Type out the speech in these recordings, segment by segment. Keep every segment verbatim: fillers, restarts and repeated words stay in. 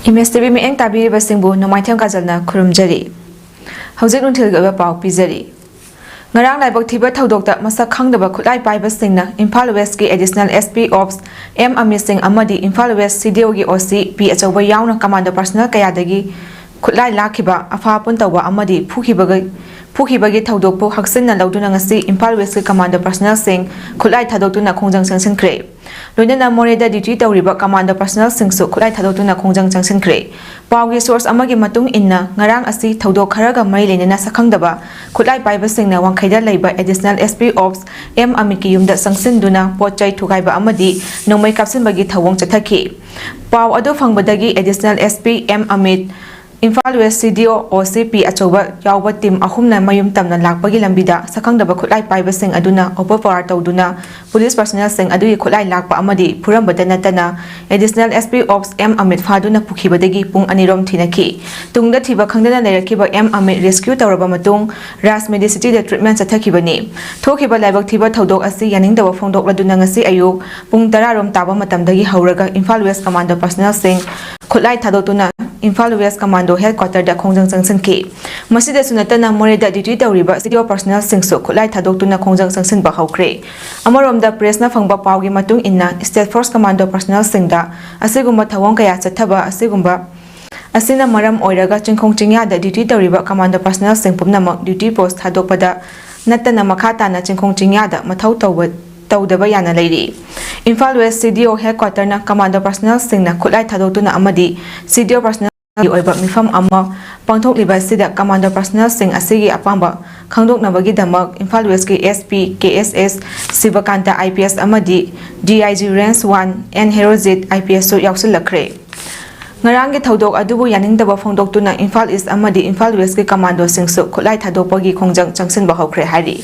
Image TV ꯃꯤꯠꯌꯦꯡ ꯇꯥꯕꯤꯔꯤꯕꯁꯤꯡꯕꯨ ꯅꯣꯡꯃꯥꯏꯊꯦꯝ ꯀꯥꯖꯜꯅ ꯈꯨꯔꯨꯝꯖꯔꯤ꯫ ꯍꯧꯖꯤꯛ ꯅꯨꯡꯊꯤꯜꯒꯤ ꯑꯣꯏꯕ ꯄꯥꯎ ꯄꯤꯖꯔꯤ꯫ ꯉꯔꯥꯡ ꯂꯥꯏꯕꯛ ꯊꯤꯕ ꯊꯧꯗꯣꯛꯇ ꯃꯁꯛ ꯈꯪꯗꯕ ꯈꯨꯠꯂꯥꯏ ꯄꯥꯏꯕꯁꯤꯡꯅ ꯏꯝꯐꯥꯜ ꯋꯦꯁꯀꯤ additional S P ops M Amit ꯁꯤꯡ ꯑꯃꯗꯤ ꯏꯝꯐꯥꯜ ꯋꯦꯁ ꯁꯤ ꯗꯤ ꯑꯣꯒꯤ ꯑꯣ ꯁꯤ ꯄꯤ ꯑꯆꯧꯕ ꯌꯥꯎꯅ ꯀꯃꯥꯟꯗꯣ ꯄꯔꯁꯅꯦꯜ ꯀꯌꯥꯗꯒꯤ ꯈꯨꯠꯂꯥꯏ ꯂꯥꯛꯈꯤꯕ, ꯑꯐꯥ ꯑꯄꯨꯟ ꯇꯧꯕ ꯑꯃꯗꯤ ꯐꯨꯈꯤꯕꯒ-, ꯐꯨꯈꯤꯕꯒꯤ ꯊꯧꯗꯣꯛꯄꯨ ꯍꯛꯆꯤꯟꯅ ꯂꯧꯗꯨꯅ ꯉꯁꯤ ꯏꯝꯐꯥꯜ ꯋꯦꯁꯀꯤ ꯀꯃꯥꯟꯗꯣ ꯄꯔꯁꯅꯦꯜꯁꯤꯡ ꯈꯨꯠꯂꯥꯏ ꯊꯥꯗꯣꯛꯇꯨꯅ ꯈꯣꯡꯖꯪ ꯆꯪꯁꯤꯟꯈ꯭ꯔꯦ꯫ ꯂꯣꯏꯅꯅ ꯃꯣꯔꯦꯗ ꯗ꯭ꯌꯨꯇꯤ ꯇꯧꯔꯤꯕ ꯀꯃꯥꯟꯗꯣ ꯄꯔꯁꯅꯦꯜꯁꯤꯡꯁꯨ ꯈꯨꯠꯂꯥꯏ ꯊꯥꯗꯣꯛꯇꯨꯅ ꯈꯣꯡꯖꯪ ꯆꯪꯁꯤꯟꯈ꯭ꯔꯦ꯫ ꯄꯥꯎꯒꯤ ꯁꯣꯔꯁ ꯑꯃꯒꯤ ꯃꯇꯨꯡ ꯏꯟꯅ, ꯉꯔꯥꯡ ꯑꯁꯤ ꯊꯧꯗꯣꯛ ꯈꯔꯒ ꯃꯔꯤ ꯂꯩꯅꯅ ꯁꯛꯈꯪꯗꯕ ꯈꯨꯠꯂꯥꯏ ꯄꯥꯏꯕꯁꯤꯡꯅ ꯋꯥꯡꯈꯩꯗ ꯂꯩꯕ additional S P ops M ꯑꯃꯤꯠꯀꯤ ꯌꯨꯝꯗ ꯆꯪꯁꯤꯟꯗꯨꯅ ꯄꯣꯠ ꯆꯩ ꯊꯨꯒꯥꯏꯕ ꯑꯃꯗꯤ ꯅꯣꯡꯃꯩ ꯀꯥꯞꯁꯤꯟꯕꯒꯤ ꯊꯧꯑꯣꯡ ꯆꯠꯊꯈꯤ꯫ ꯄꯥꯎ ꯑꯗꯨ ꯐꯪꯕꯗꯒꯤ additional S P M Amit, Imphal west C D ꯑꯣ, ꯑꯣ ꯁꯤ ꯄꯤ ꯑꯆꯧꯕ ꯌꯥꯎꯕ ꯇꯤꯝ ꯑꯍꯨꯝꯅ ꯃꯌꯨꯝ ꯇꯝꯅ ꯂꯥꯛꯄꯒꯤ ꯂꯝꯕꯤꯗ ꯁꯛꯈꯪꯗꯕ ꯈꯨꯠꯂꯥꯏ ꯄꯥꯏꯕꯁꯤꯡ ꯑꯗꯨꯅ ꯑꯣꯚꯔ ꯄꯥꯋꯔ ꯇꯧꯗꯨꯅ ꯄꯨꯂꯤꯁ ꯄꯔꯁꯅꯦꯜꯁꯤꯡ ꯑꯗꯨꯒꯤ ꯈꯨꯠꯂꯥꯏ ꯂꯥꯛꯄ ꯑꯃꯗꯤ ꯐꯨꯔꯝꯕꯇ ꯅꯠꯇꯅ additional S P ops M Amit ꯐꯥꯗꯨꯅ ꯄꯨꯈꯤꯕꯗꯒꯤ ꯄꯨꯡ ꯑꯅꯤꯔꯣꯝ ꯊꯤꯅꯈꯤ꯫ ꯇꯨꯡꯗ ꯊꯤꯕ ꯈꯪꯗꯅ ꯂꯩꯔꯛꯈꯤꯕ ꯑꯦꯝ ꯑꯃꯤꯠ ꯔꯦꯁꯀ꯭ꯌꯨ ꯇꯧꯔꯕ ꯃꯇꯨꯡ ꯔꯥꯖ ꯃꯦꯗꯤꯁꯤꯇꯤꯗ ꯇ꯭ꯔꯤꯠꯃꯦꯟ ꯆꯠꯊꯈꯤꯕꯅꯤ꯫ ꯊꯣꯛꯈꯤꯕ ꯂꯥꯏꯕꯛ ꯊꯤꯕ ꯊꯧꯗꯣꯛ ꯑꯁꯤ ꯌꯥꯅꯤꯡꯗꯕ ꯐꯣꯡꯗꯣꯛꯂꯗꯨꯅ ꯉꯁꯤ ꯑꯌꯨꯛ ꯄꯨꯡ ꯇꯔꯥꯔꯣꯝ ꯇꯥꯕ ꯃꯇꯝꯗꯒꯤ ꯍꯧꯔꯒ ꯏꯝꯐꯥꯜ ꯋꯦꯁ ꯀꯃꯥꯟꯗꯣ ꯄꯔꯁꯅꯦꯜꯁꯤꯡ ꯈꯨꯠꯂꯥꯏ ꯊꯥꯗꯣꯛꯇꯨꯅ ꯏꯝꯐꯥꯜ ꯋꯦꯁ ꯀꯃꯥꯟꯗꯣ ꯍꯦꯗꯀ꯭ꯋꯥꯇꯔꯗ ꯈꯣꯡꯖꯪ ꯆꯪꯁꯤꯟꯈꯤ꯫ ꯃꯁꯤꯗꯁꯨ ꯅꯠꯇꯅ ꯃꯣꯔꯦꯗ ꯗ꯭ꯌꯨꯇꯤ ꯇꯧꯔꯤꯕ ꯁꯤ ꯗꯤ ꯑꯣ ꯄꯔꯁꯅꯦꯜꯁꯤꯡꯁꯨ ꯈꯨꯠꯂꯥꯏ ꯊꯥꯗꯣꯛꯇꯨꯅ ꯈꯣꯡꯖꯪ ꯆꯪꯁꯤꯟꯕ ꯍꯧꯈ꯭ꯔꯦ꯫ ꯑꯃꯔꯣꯝꯗ ꯄ꯭ꯔꯦꯁꯅ ꯐꯪꯕ ꯄꯥꯎꯒꯤ ꯃꯇꯨꯡ ꯏꯟꯅ ꯁ꯭ꯇꯦꯠ ꯐꯣꯔꯁ ꯀꯃꯥꯟꯗꯣ ꯄꯔꯁꯅꯦꯜꯁꯤꯡꯗ ꯑꯁꯤꯒꯨꯝꯕ ꯊꯧꯑꯣꯡ ꯀꯌꯥ ꯆꯠꯊꯕ ꯑꯁꯤꯒꯨꯝꯕ ꯑꯁꯤꯅ ꯃꯔꯝ ꯑꯣꯏꯔꯒ ꯆꯤꯡꯈꯣꯡ ꯆꯤꯡꯌꯥꯗ ꯗ꯭ꯌꯨꯇꯤ ꯇꯧꯔꯤꯕ ꯀꯃꯥꯟꯗꯣ ꯄꯔꯁꯅꯦꯜꯁꯤꯡ ꯄꯨꯝꯅꯃꯛ ꯗ꯭ꯌꯨꯇꯤ ꯄꯣꯁ ꯊꯥꯗꯣꯛꯄꯗ ꯅꯠꯇꯅ ꯃꯈꯥ ꯇꯥꯅ ꯆꯤꯡꯈꯣꯡ ꯆꯤꯡꯌꯥꯗ ꯃꯊꯧ ꯇꯧꯕ, ꯇꯧꯗꯕ ꯌꯥꯅ ꯂꯩꯔꯤ꯫ ꯏꯝꯐꯥꯜ ꯋꯦꯁ ꯁꯤ ꯗꯤ ꯑꯣ ꯍꯦꯗꯀ꯭ꯋꯥꯇꯔꯅ ꯀꯃꯥꯟꯗꯣ ꯄꯔꯁꯅꯦꯜꯁꯤꯡꯅ ꯈꯨꯠꯂꯥꯏ ꯊꯥꯗꯣꯛꯇꯨꯅ ꯑꯃꯗꯤ ꯁꯤ ꯗꯤ ꯑꯣ ꯄꯔꯁꯅꯦꯜꯒꯤ ꯑꯣꯏꯕ ꯃꯤꯐꯝ ꯑꯃ ꯄꯥꯡꯊꯣꯛꯂꯤꯕ ꯑꯁꯤꯗ ꯀꯃꯥꯟꯗꯣ ꯄꯔꯁꯅꯦꯜꯁꯤꯡ ꯑꯁꯤꯒꯤ ꯑꯄꯥꯝꯕ ꯈꯪꯗꯣꯛꯅꯕꯒꯤꯗꯃꯛ ꯏꯝꯐꯥꯜ ꯋꯦꯁꯀꯤ ꯑꯦꯁ ꯄꯤ ꯀꯦ ꯑꯦꯁ ꯑꯦꯁ ꯁꯤꯕꯀꯥꯟꯇ ꯑꯥꯏ ꯄꯤ ꯑꯦꯁ ꯑꯃꯗꯤ D I G range one N Herojit I P ꯑꯦꯁꯁꯨ ꯌꯥꯎꯁꯤꯜꯂꯛꯈ꯭ꯔꯦ꯫ ꯉꯔꯥꯡꯒꯤ ꯊꯧꯗꯣꯛ ꯑꯗꯨꯕꯨ ꯌꯥꯅꯤꯡꯗꯕ ꯐꯣꯡꯗꯣꯛꯇꯨꯅ ꯏꯝꯐꯥꯜ ꯏꯁ ꯑꯃꯗꯤ ꯏꯝꯐꯥꯜ ꯋꯦꯁꯀꯤ ꯀꯃꯥꯟꯗꯣꯁꯤꯡꯁꯨ ꯈꯨꯠꯂꯥꯏ ꯊꯥꯗꯣꯛꯄꯒꯤ ꯈꯣꯡꯖꯪ ꯆꯪꯁꯤꯟꯕ ꯍꯧꯈ꯭ꯔꯦ ꯍꯥꯏꯔꯤ꯫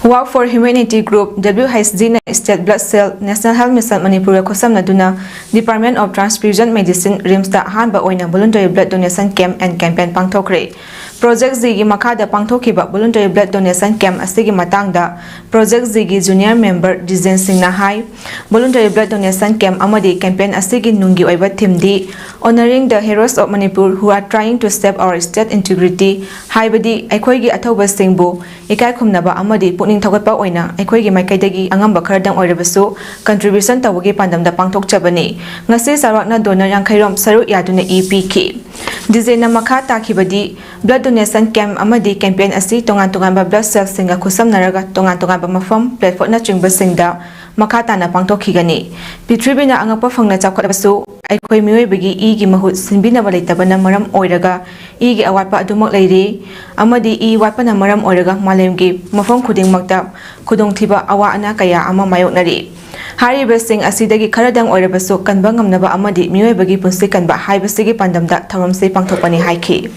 Walk for Humanity Group, W H G ꯅ State Blood Cell, National Health Mission ꯃꯅꯤꯄꯨꯔꯒ ꯈꯨꯠꯁꯝꯅꯗꯨꯅ Department of Transfusion Medicine, ꯔꯤꯝꯁꯇ ꯑꯍꯥꯟꯕ ꯑꯣꯏꯅ Voluntary Blood Donation Camp and Campaign ꯄꯥꯡꯊꯣꯛꯈ꯭ꯔꯦ꯫ Project Zꯒꯤ ꯃꯈꯥꯗ ꯄꯥꯡꯊꯣꯛꯈꯤꯕ Voluntary Blood Donation Camp ꯑꯁꯤꯒꯤ ꯃꯇꯥꯡꯗ Project Zꯒꯤ Junior Member ꯗꯤꯖꯦꯟ ꯁꯤꯡꯅ ꯍꯥꯏ, Voluntary Blood Donation Camp ꯑꯃꯗꯤ campaign ꯑꯁꯤꯒꯤ ꯅꯨꯡꯒꯤ ꯑꯣꯏꯕ themeꯗꯤ Honoring the Heroes of Manipur who are trying to save our state integrity, ꯍꯥꯏꯕꯗꯤ ꯑꯩꯈꯣꯏꯒꯤ ꯑꯊꯧꯕꯁꯤꯡꯕꯨ ꯏꯀꯥꯏ ꯈꯨꯝꯅꯕ ꯑꯃꯗꯤ ꯄꯨꯛꯅꯤꯡ ꯊꯧꯒꯠꯄ ꯑꯣꯏꯅ ꯑꯩꯈꯣꯏꯒꯤ ꯃꯥꯏꯀꯩꯗꯒꯤ ꯑꯉꯝꯕ ꯈꯔꯗꯪ ꯑꯣꯏꯔꯕꯁꯨ contribution ꯇꯧꯕꯒꯤ ꯄꯥꯟꯗꯝꯗ ꯄꯥꯡꯊꯣꯛꯆꯕꯅꯤ꯫ ꯉꯁꯤ ꯆꯥꯎꯔꯥꯛꯅ donor ꯌꯥꯡꯈꯩꯔꯣꯝ ꯁꯔꯨꯛ ꯌꯥꯗꯨꯅ ꯏ ꯄꯤꯈꯤ꯫ ꯗꯤꯖꯦꯟꯅ ꯃꯈꯥ ꯇꯥꯈꯤꯕꯗꯤ, Blood Donation Camp ꯑꯃꯗꯤ campaign ꯑꯁꯤ ꯇꯣꯉꯥꯟ ꯇꯣꯉꯥꯟꯕ blood cellꯁꯤꯡꯒ ꯈꯨꯠꯁꯝꯅꯔꯒ ꯇꯣꯉꯥꯟ ꯇꯣꯉꯥꯟꯕ ꯃꯐꯝ, platformꯅꯆꯤꯡꯕꯁꯤꯡꯗ ꯃꯈꯥ ꯇꯥꯅ ꯄꯥꯡꯊꯣꯛꯈꯤꯒꯅꯤ꯫ ꯄ꯭ꯔꯤꯊꯤꯕꯤꯅ ꯑꯉꯛꯄ ꯐꯪꯅ ꯆꯥꯎꯈꯠꯂꯕꯁꯨ, ꯑꯩꯈꯣꯏ ꯃꯤꯑꯣꯏꯕꯒꯤ ꯏꯒꯤ ꯃꯍꯨꯠ ꯁꯤꯟꯕꯤꯅꯕ ꯂꯩꯇꯕꯅ ꯃꯔꯝ ꯑꯣꯏꯔꯒ ꯏꯒꯤ ꯑꯋꯥꯠꯄ ꯑꯗꯨꯃꯛ ꯂꯩꯔꯤ, ꯑꯃꯗꯤ ꯏ ꯋꯥꯠꯄꯅ ꯃꯔꯝ ꯑꯣꯏꯔꯒ ꯃꯥꯂꯦꯝꯒꯤ ꯃꯐꯝ ꯈꯨꯗꯤꯡꯃꯛꯇ ꯈꯨꯗꯣꯡꯊꯤꯕ ꯑꯋꯥ ꯑꯅꯥ ꯀꯌꯥ ꯑꯃ ꯃꯥꯌꯣꯛꯅꯔꯤ꯫ ꯍꯥꯏꯔꯤꯕꯁꯤꯡ ꯑꯁꯤꯗꯒꯤ ꯈꯔꯗꯪ ꯑꯣꯏꯔꯕꯁꯨ ꯀꯟꯕ ꯉꯝꯅꯕ ꯑꯃꯗꯤ ꯃꯤꯑꯣꯏꯕꯒꯤ ꯄꯨꯟꯁꯤ ꯀꯟꯕ ꯍꯥꯏꯕꯁꯤꯒꯤ ꯄꯥꯟꯗꯝꯗ ꯊꯧꯔꯝꯁꯤ ꯄꯥꯡꯊꯣꯛꯄꯅꯤ ꯍꯥꯏꯈꯤ꯫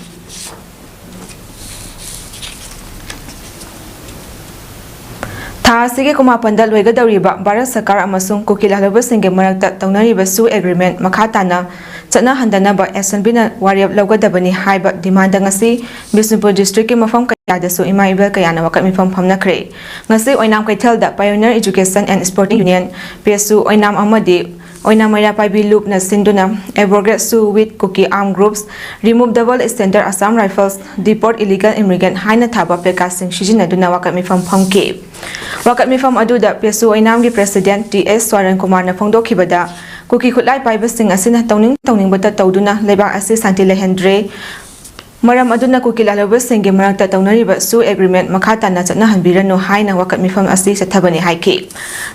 ꯊꯥ ꯑꯁꯤꯒꯤ ꯀꯨꯟꯃꯥꯄꯟꯗ ꯂꯣꯏꯒꯗꯧꯔꯤꯕ ꯚꯥꯔꯠ ꯁꯔꯀꯥꯔ ꯑꯃꯁꯨꯡ ꯀꯨꯀꯤ ꯂꯥꯜꯍꯧꯕꯁꯤꯡꯒꯤ ꯃꯔꯛꯇ ꯇꯧꯅꯔꯤꯕ ꯁꯨ ꯑꯦꯒ꯭ꯔꯤꯃꯦꯟ ꯃꯈꯥ ꯇꯥꯅ ꯆꯠꯅꯍꯟꯗꯅꯕ ꯑꯦꯁꯦꯝꯕ꯭ꯂꯤꯅ ꯋꯥꯔꯦꯞ ꯂꯧꯒꯗꯕꯅꯤ ꯍꯥꯏꯕ ꯗꯤꯃꯥꯟꯗ ꯉꯁꯤ ꯕꯤꯁꯅꯨꯄꯨꯔ ꯗꯤꯁꯇ꯭ꯔꯤꯛꯀꯤ ꯃꯐꯝ ꯀꯌꯥꯗꯁꯨ ꯏꯃꯥ ꯏꯕꯦꯜ ꯀꯌꯥꯅ ꯋꯥꯀꯠ ꯃꯤꯐꯝ ꯐꯝꯅꯈ꯭ꯔꯦ꯫ ꯉꯁꯤ ꯑꯣꯏꯅꯥꯝ ꯀꯩꯊꯦꯜꯗ Pioneer Education and Sporting Union, ꯄꯦꯁꯨ ꯑꯣꯏꯅꯥꯝ ꯑꯃꯗꯤ ꯑꯣꯏꯅꯥꯝ ꯃꯩꯔꯥ ꯄꯥꯏꯕꯤ ꯂꯨꯞꯅ ꯁꯤꯟꯗꯨꯅ Advocate Su with Kuki Armed Groups, Removable Standard Assam Rifles, Deport Illegal Immigrant ꯍꯥꯏꯅ ꯊꯥꯕ placardꯁꯤꯡ ꯁꯤꯖꯤꯟꯅꯗꯨꯅ ꯋꯥꯀꯠ ꯃꯤꯐꯝ ꯐꯝꯈꯤ꯫ ꯋꯥꯀꯠ ꯃꯤꯐꯝ ꯑꯗꯨꯗ ꯄꯦꯁꯨ ꯑꯣꯏꯅꯥꯝꯒꯤ President ꯇꯤ ꯑꯦꯁ ꯁ꯭ꯋꯥꯔꯟ ꯀꯨꯃꯥꯔꯅ ꯐꯣꯡꯗꯣꯛꯈꯤꯕꯗ, ꯀꯨꯀꯤ ꯈꯨꯠꯂꯥꯏ ꯄꯥꯏꯕꯁꯤꯡ ꯑꯁꯤꯅ ꯇꯧꯅꯤꯡ ꯇꯧꯅꯤꯡꯕꯇ ꯇꯧꯗꯨꯅ ꯂꯩꯕꯥꯛ ꯑꯁꯤ ꯁꯥꯟꯇꯤ ꯂꯩꯍꯟꯗ꯭ꯔꯦ꯫ ꯃꯔꯝ ꯑꯗꯨꯅ ꯀꯨꯀꯤ ꯂꯥꯜꯍꯧꯕꯁꯤꯡꯒꯤ ꯃꯔꯛꯇ ꯇꯧꯅꯔꯤꯕ ꯁꯨ ꯑꯦꯒ꯭ꯔꯤꯃꯦꯟ ꯃꯈꯥ ꯇꯥꯅ ꯆꯠꯅꯍꯟꯕꯤꯔꯅꯨ ꯍꯥꯏꯅ ꯋꯥꯀꯠ ꯃꯤꯐꯝ ꯑꯁꯤ ꯆꯠꯊꯕꯅꯤ ꯍꯥꯏꯈꯤ꯫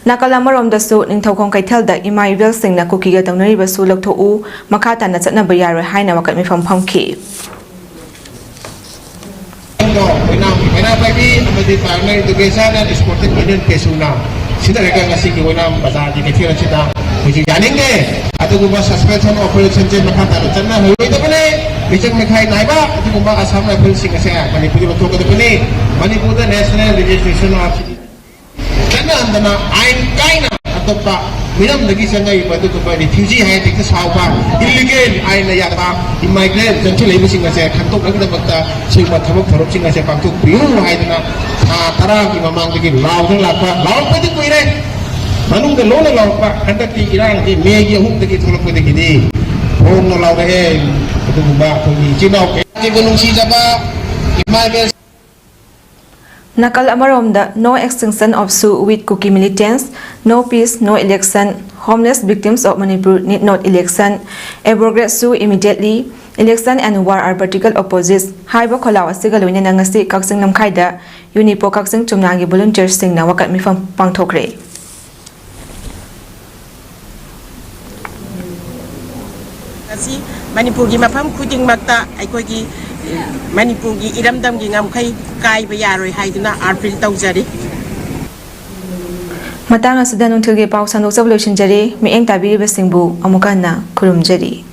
ꯅꯥꯀꯜ ꯑꯃꯔꯣꯝꯗꯁꯨ ꯅꯤꯡꯊꯧꯈꯣꯡ ꯀꯩꯊꯦꯜꯗ ꯏꯃꯥ ꯏꯕꯦꯜꯁꯤꯡꯅ ꯀꯨꯀꯤꯒ ꯇꯧꯅꯔꯤꯕ ꯁꯨ ꯂꯧꯊꯣꯛꯎ, ꯃꯈꯥ ꯇꯥꯅ ꯆꯠꯅꯕ ꯌꯥꯔꯣꯏ ꯍꯥꯏꯅ ꯋꯥꯀꯠ ꯃꯤꯐꯝ ꯐꯝꯈꯤ꯫ ꯑꯣꯏꯅꯥꯝ ꯃꯩꯔꯥ ꯄꯥꯏꯕꯤ ꯑꯃꯗꯤ Pioneer Education and Sporting Union ꯄꯦꯁꯨꯅ ꯁꯤꯟꯅꯔꯒ ꯉꯁꯤꯒꯤ ꯑꯣꯏꯅꯥꯝ ꯕꯖꯥꯔꯒꯤ ꯀꯩꯊꯦꯜ ꯑꯁꯤꯗ ꯑꯩꯈꯣꯏꯁꯨ ꯌꯥꯅꯤꯡꯗꯦ꯫ ꯑꯗꯨꯒꯨꯝꯕ suspension operationꯁꯦ ꯃꯈꯥ ꯇꯥꯅ ꯆꯠꯅꯍꯜꯂꯣꯏꯗꯕꯅꯤ꯫ ꯃꯤꯆꯪ ꯃꯤꯈꯥꯏ ꯅꯥꯏꯕ ꯑꯗꯨꯒꯨꯝꯕ Assam Riflesꯁꯤꯡ ꯑꯁꯦ ꯃꯅꯤꯄꯨꯔꯗ ꯂꯧꯊꯣꯛꯀꯗꯕꯅꯤ꯫ ꯃꯅꯤꯄꯨꯔꯗ National Registration of ꯆꯠꯅꯍꯟꯗꯅ ꯑꯥꯏꯟ ꯀꯥꯏꯅ ꯑꯇꯣꯞꯄ ꯃꯤꯔꯝꯗꯒꯤ ꯆꯪꯉꯛꯏꯕ ꯑꯗꯨꯒꯨꯝꯕ ꯔꯤꯐ꯭ꯌꯨꯖꯤ ꯍꯥꯏꯅ ꯍꯦꯛꯇ ꯁꯥꯎꯕ, ꯏꯜꯂꯤꯒꯦꯜ ꯑꯥꯏꯟꯅ ꯌꯥꯗꯕ ꯏꯃꯥꯏꯒ꯭ꯔꯦꯟ ꯆꯪꯁꯤꯜꯂꯛꯏꯕꯁꯤꯡ ꯑꯁꯦ ꯈꯟꯗꯣꯛꯅꯕꯒꯤꯗꯃꯛꯇ ꯁꯤꯒꯨꯝꯕ ꯊꯕꯛ ꯊꯧꯔꯝꯁꯤꯡ ꯑꯁꯦ ꯄꯥꯡꯊꯣꯛꯄꯤꯌꯨ ꯍꯥꯏꯗꯅ ꯊꯥ ꯇꯔꯥꯒꯤ ꯃꯃꯥꯡꯗꯒꯤ ꯂꯥꯎꯗꯨꯅ ꯂꯥꯛꯄ, ꯂꯥꯎꯔꯛꯄꯗꯤ ꯀꯨꯏꯔꯦ, ꯃꯅꯨꯡꯗ ꯂꯣꯟꯅ ꯂꯥꯎꯔꯛꯄ꯫ ꯍꯟꯗꯛꯇꯤ ꯏꯔꯥꯡꯁꯤ ꯃꯦꯒꯤ ꯑꯍꯨꯝꯗꯒꯤ ꯊꯣꯛꯂꯛꯄꯗꯒꯤꯗꯤ ꯐꯣꯡꯅ ꯂꯥꯎꯔꯛꯑꯦ꯫ ꯑꯗꯨꯒꯨꯝꯕ ꯑꯩꯈꯣꯏꯒꯤ ꯏꯆꯤꯜ ꯏꯅꯥꯎ ꯀꯌꯥꯒꯤꯕꯨ ꯅꯨꯡꯁꯤꯖꯕ ꯏꯃꯥ ꯏꯕꯦꯜ ꯅꯥꯀꯜ ꯑꯃꯔꯣꯝꯗ, No Extinction of Su with Kuki Militants, No Peace, No Election, Homeless Victims of Manipur Need Not Election, Abrogate Su Immediately, Election and War Are Vertical Opposites ꯍꯥꯏꯕ ꯈꯣꯜꯂꯥꯎ ꯑꯁꯤꯒ ꯂꯣꯏꯅꯅ ꯉꯁꯤ ꯀꯛꯆꯤꯡ ꯂꯝꯈꯥꯏꯗ ꯌꯨꯅꯤꯄꯣ ꯀꯛꯆꯤꯡ ꯆꯨꯝꯅꯥꯡꯒꯤ ꯚꯣꯂꯨꯟꯇꯤꯌꯔꯁꯤꯡꯅ ꯋꯥꯀꯠ ꯃꯤꯐꯝ ꯄꯥꯡꯊꯣꯛꯈ꯭ꯔꯦ꯫ ꯉꯁꯤ ꯃꯅꯤꯄꯨꯔꯒꯤ ꯃꯐꯝ ꯈꯨꯗꯤꯡꯃꯛꯇ ꯑꯩꯈꯣꯏꯒꯤ ꯃꯅꯤꯄꯨꯔꯒꯤ ꯏꯔꯝꯗꯝꯒꯤ ꯉꯝꯈꯩ ꯀꯥꯏꯕ ꯌꯥꯔꯣꯏ ꯍꯥꯏꯗꯨꯅ ꯑꯥꯄꯤꯜ ꯇꯧꯖꯔꯤ꯫ ꯃꯇꯥꯡ ꯑꯁꯤꯗ ꯅꯨꯡꯊꯤꯜꯒꯤ ꯄꯥꯎ ꯁꯟꯗꯣꯛꯆꯕ ꯂꯣꯏꯁꯤꯟꯖꯔꯦ꯫ ꯃꯤꯠꯌꯦꯡ ꯇꯥꯕꯤꯔꯤꯕꯁꯤꯡꯕꯨ ꯑꯃꯨꯛ ꯍꯟꯅ ꯈꯨꯔꯨꯝꯖꯔꯤ꯫